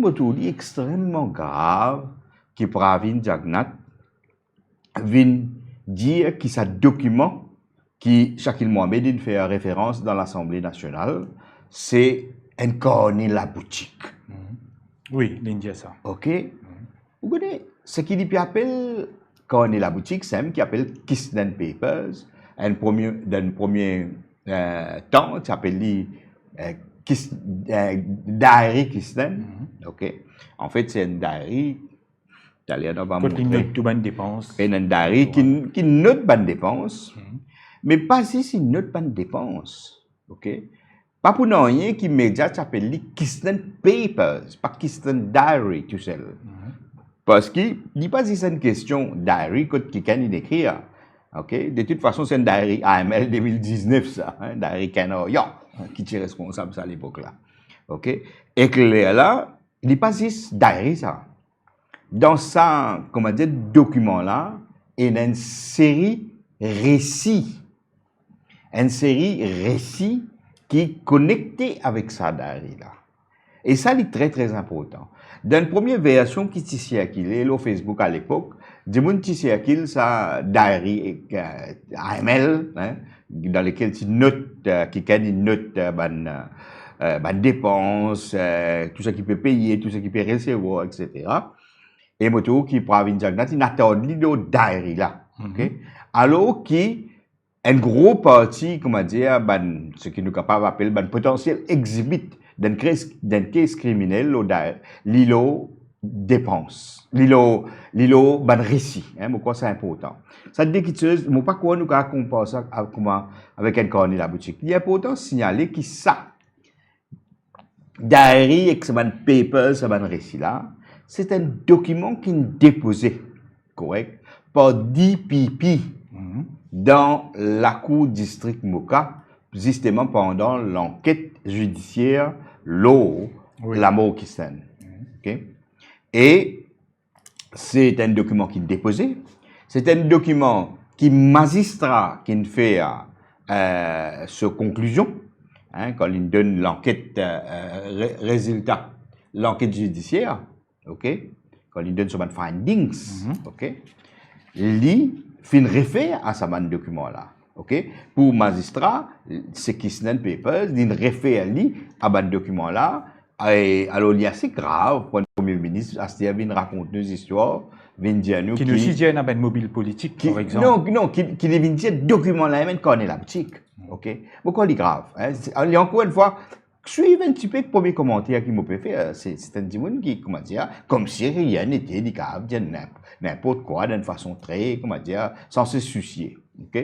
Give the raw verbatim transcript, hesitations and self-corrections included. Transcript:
Mo trouv li extrememan grav ki Pravin Jagannath vinn dir ki sa dokiman ki Shakil Mohammed inn fer referans dan Lasanble Nasional, se enn karne laboutik. Wi, linn dir sa. Ok? Ou kone, seki li pe apel karne laboutik, se mem ki apel Kisnan Papers, enn premie, dan premie eh, tan, ti apel li eh, Kis, eh, Diary Kisnan. Ok? Anfet, se enn diary, taler nou va Kot li montre. Not tou bann depans. Enn diary ki, ki not bann depans, me pa zis li not bann depans. Ok? Pa pou nanye ki media ti apel li Kisnan Papers, pa Kisnan Diary tousel. Parski li pa zis enn kestion diary kot kikenn inn ekrir. Ok? De tout fason, se enn diary A M L de mil diznef sa, hein, diary Ken Aryan, ki ti responsab sa lepok la. Ok? Ek lerla, li pa zis diary sa. Dan sa, kouma dir, dokiman la, ena enn seri resi. Enn seri resi ki konekte avek sa diary la. E sa, li tre, tre inportan. Dan premie version ki ti sirkile lor Facebook alepok, dimoun ti sirkil sa diary, eh, A M L, hein, dan lekel ti not, eh, kikenn inn not, eh, bann, eh, bann depans, eh, tou seki pe peye, tou seki pe resevwar, etsetera. E mo trouv ki Pravin Jagannath inn atard li lor diary la. Ok? Alor ki enn gro parti, kouma dir, bann, seki nou kapav apel bann potansiel exhibit dan enn kes, dan enn kes kriminel, lor diary, li lor depans, li lor, li lor bann resi, hein, mo krwar sa inportan. Sa de kiksoz, mo pa krwar nou kapav konpar sa a, kouma, avek enn karne laboutik. Li inportan signale ki sa diary ek sa bann papers, sa bann resi la, se enn dokiman ki'nn depoze, korek, par D P P dan lakour distrik Moka, zisteman pandan lanket zidisier lor Wi. lamor Kisnan. Ok? E se enn dokiman ki'nn depoze, se enn dokiman ki mazistra ki'nn fer, eh, so konklizion, hein, kan li'nn donn lanket, eh, re-, rezilta lanket zidisier, ok? Kan li'nn donn so bann findings, ok? Li finn refer a sa bann dokiman la, ok? Pou mazistra, se Kisnan Papers, li'nn refer li a bann dokiman la, e alor li ase grav pou enn premie minis aster vinn rakont nou zistwar, vinn dir nou Ki nou si dir ena bann mobil politik, ki, par examp. Non, non, ki, ki li vinn dir dokiman la mem enn karne laboutik. Ok? Mo krwar li grav, hein? Se, li ankor enn fwa, swiv enn tipe premie komanter ki mo pe fer, se, se enn dimoun ki, kouma dir, comme si rien n'était, li kapav dir ninp-, ninport kwa, dan enn fason tre, kouma dir, san se sousie. Ok?